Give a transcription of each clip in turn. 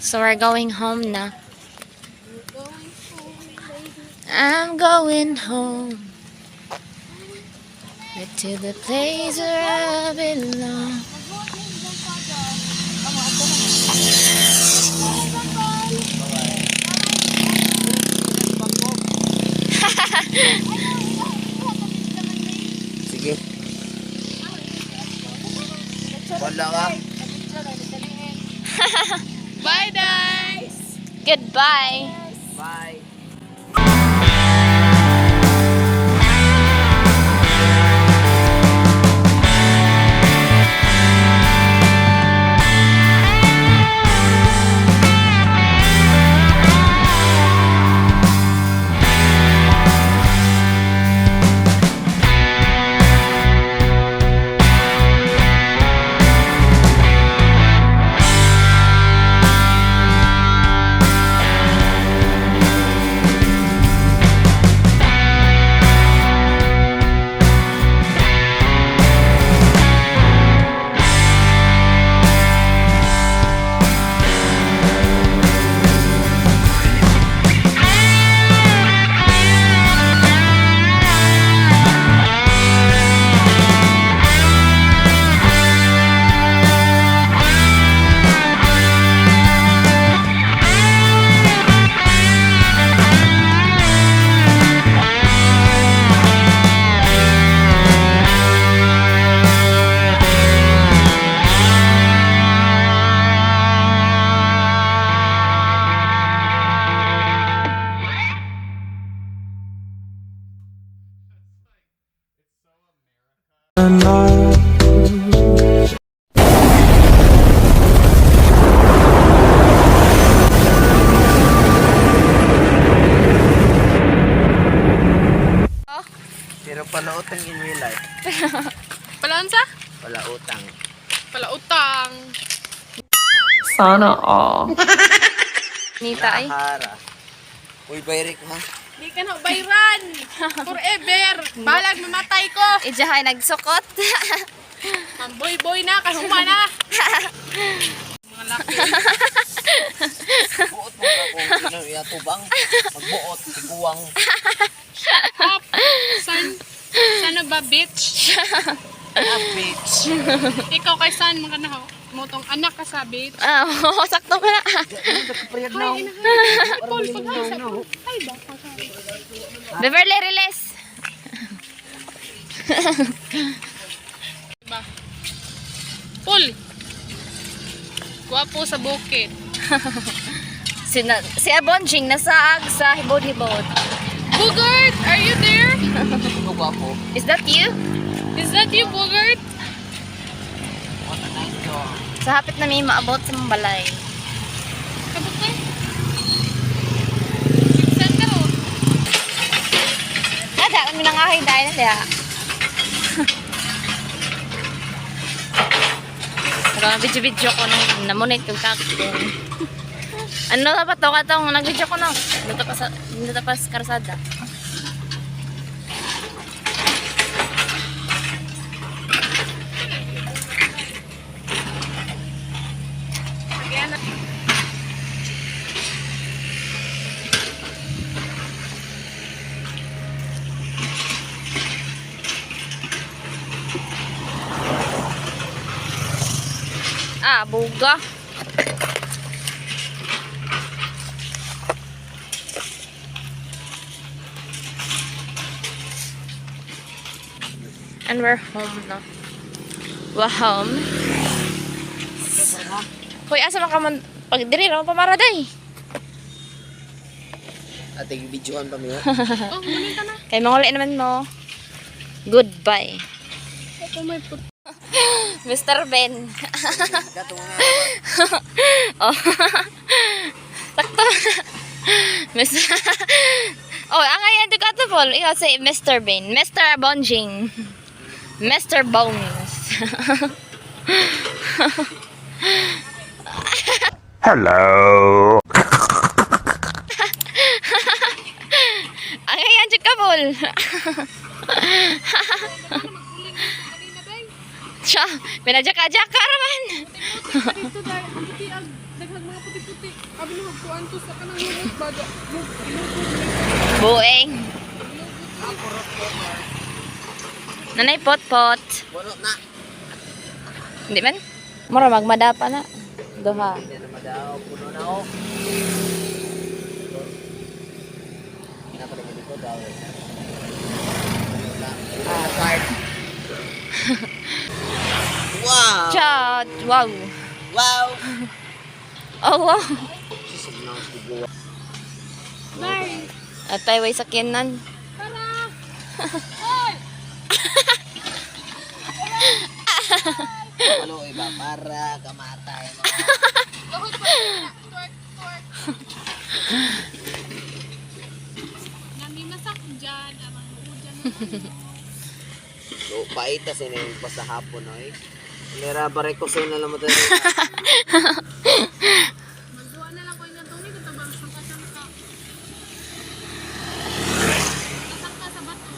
So we're going home na. I'm going home. Back to the place where I belong. Sige. Wala ka. Bye, guys! Goodbye. Bye. Pero palautang in real life. Palaunsa? Palautang. Palautang. Sana all. Nita ay. Hara. Uy, bayrik ha. Di ka na bayran! Forever! Balag mamatay ko! Ijahay nagsukot. Mamboy-boy na, kahuma na! Mga laki. Buot mo ka kung sino yatubang. Magbuot, tiguang. Hop! San? Sana ba, bitch? Ah, bitch. Ikaw kay San, mga naho. Motong anak ka sa bitch. Ah, sakto pala. Priyag na. Ay, inahay. Paul, pag sa Paul. Ay, ba? Beverly Riles. Ba? Paul! Gwapo sa bukid. Si, na, si Abonjing nasaag sa hibod-hibod. Bugart! Are you there? Ikaw gwapo. Is that you? Is that you, Bugart? What a nice dog. Sa hapit na may maabot sa mga balay. Kabot na. Saan ka ho? Nada, kami nangahay dahil na diha. Saka video-video ko nung namunit yung kakong. Ano na pa to katong nag-video ko no. Dito pa sa dito pa sa karsada. Ah, buga. And we're home na. We're home. Hoy, asa man ka man pag diri ra man pamaraday. Ate, videoan pa mo. Oh, munin ka na. Kay manguli naman mo. Goodbye. Ito may put. Mr. Ben. Gatong nga. Oh. Sakto. Mr. Oh, ang ayan to kato Paul. Ikaw say Mr. Ben. Mr. Bonjing. Mr. Bones. Hello. Ang ayan to ka Paul. Siya, pinajaka-jaka raman. Dito dahil ang puti ang daghang mga puti-puti. Abi ni magkuan to sa kanang lumot ba? Buing. Nanay pot-pot. Puno na. Hindi man? Mura magmada pa na. Duha. Hindi na naman daw. Puno na oh. Pinapaligid ko daw. Puno na. Ah, card. Wow! Chat. Wow. Wow! Oh, wow. Bye. Atay, way sakyanan. Tara. Hoy! Ano iba para kamatay mo. Lahot pa. Twerk, twerk. Namimasak dyan. Amang dyan. Lo paita sila yung pa sa hapon oy. Lera bare ko sa na lang mo tayo. Magduwa na lang ko yung tunay. Katabang sangka-sangka. Sangka sa bato.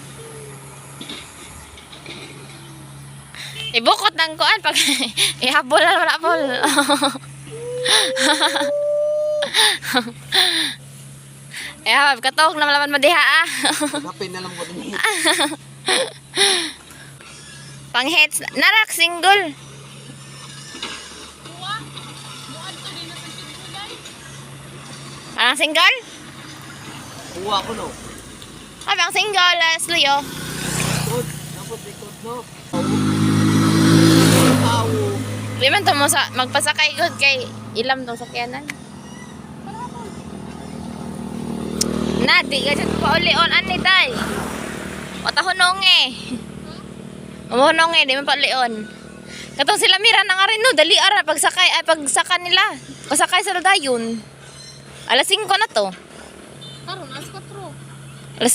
Ibukot ng kuan pag ihabol na wala habol. Eh, katog na malaman madiha ah. Kapin na lang ko din. Pang hits narak single. Duwa. Duwa to din na sa sigulay. Anong single? Kuha ko no. Ah, pang single, Leslie oh. Good. Dapat likod no. Aw. Di man to mo sa magpasakay gud kay ilam tong sakyanan. Na di ka jud pa uli on ani tay. Patahunong eh. Umuhunong eh, di man pa uli on. Katong sila Mira na nga rin no, dali ara pagsakay ay pagsaka nila. Pasakay sa dayon. Alas 5 na to. Karon, alas 4. Alas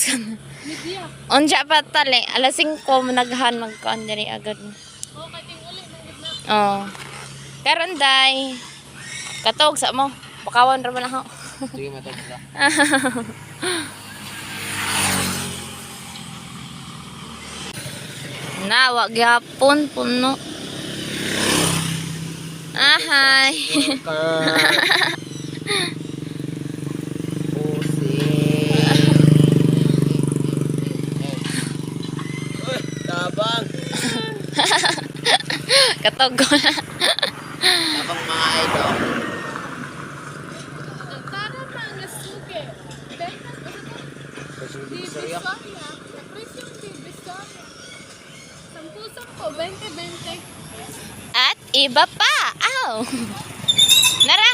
Media. Unja pa tali, alas 5 naghan magkuan diri agad. Oh, kay ting uli. Manggod na. Oh. Karon day. Katog sa mo. Bakawan ra man ako. Sige matag sila. Na, wa gyapon puno. Ahay. Pusi. Uy, tabang. Katog ko na. Tabang mga idol. Tara mga suke. Bentas ba sa Presyong Divisoria. Divisoria. Presyong Divisoria. Sampu sampo, 20 20. At iba pa. Aw. Nara.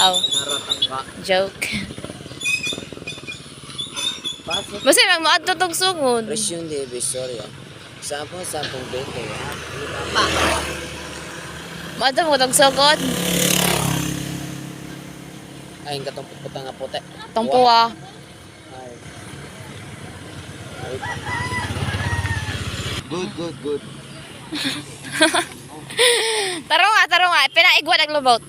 Aw, Naratang ka. joke. Pasok. Basta magmuadto tog sugod. Presyong Divisoria. Sampo, sampung 20. At iba pa. Muadto mo tog sugod. Ay, ang katong putang nga puti. Tong puwa. Ay. Ay. Good, good, good. Taro nga, taro nga. Pinaigwa ang lubot.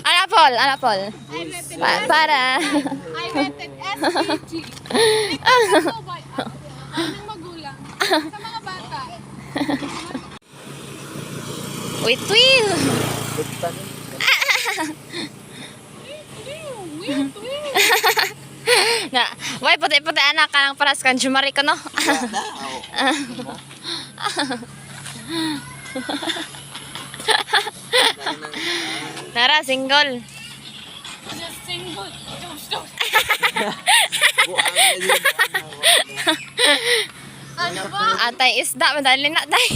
Ana Paul, ana Paul. I rated Para. I rated SPG. Ito ba? Anong magulang? Sa mga bata. Wait, wait. Good pa nun. Wait, wait, wait. Na, why puti-puti anak ka ng paras kan jumari ko no. Wala. Oo. Nara single. Just single. Josh, josh. Buang na yun, buang na, buang na. Ano ba? Atay isda madali na tay.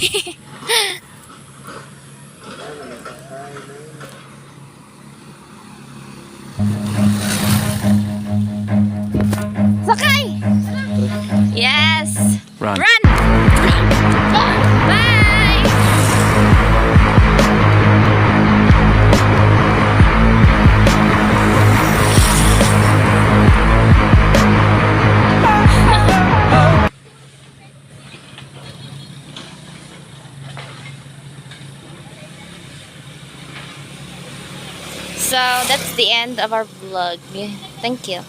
Sakay! Yes! Run. Run! Bye! So that's the end of our vlog. Thank you.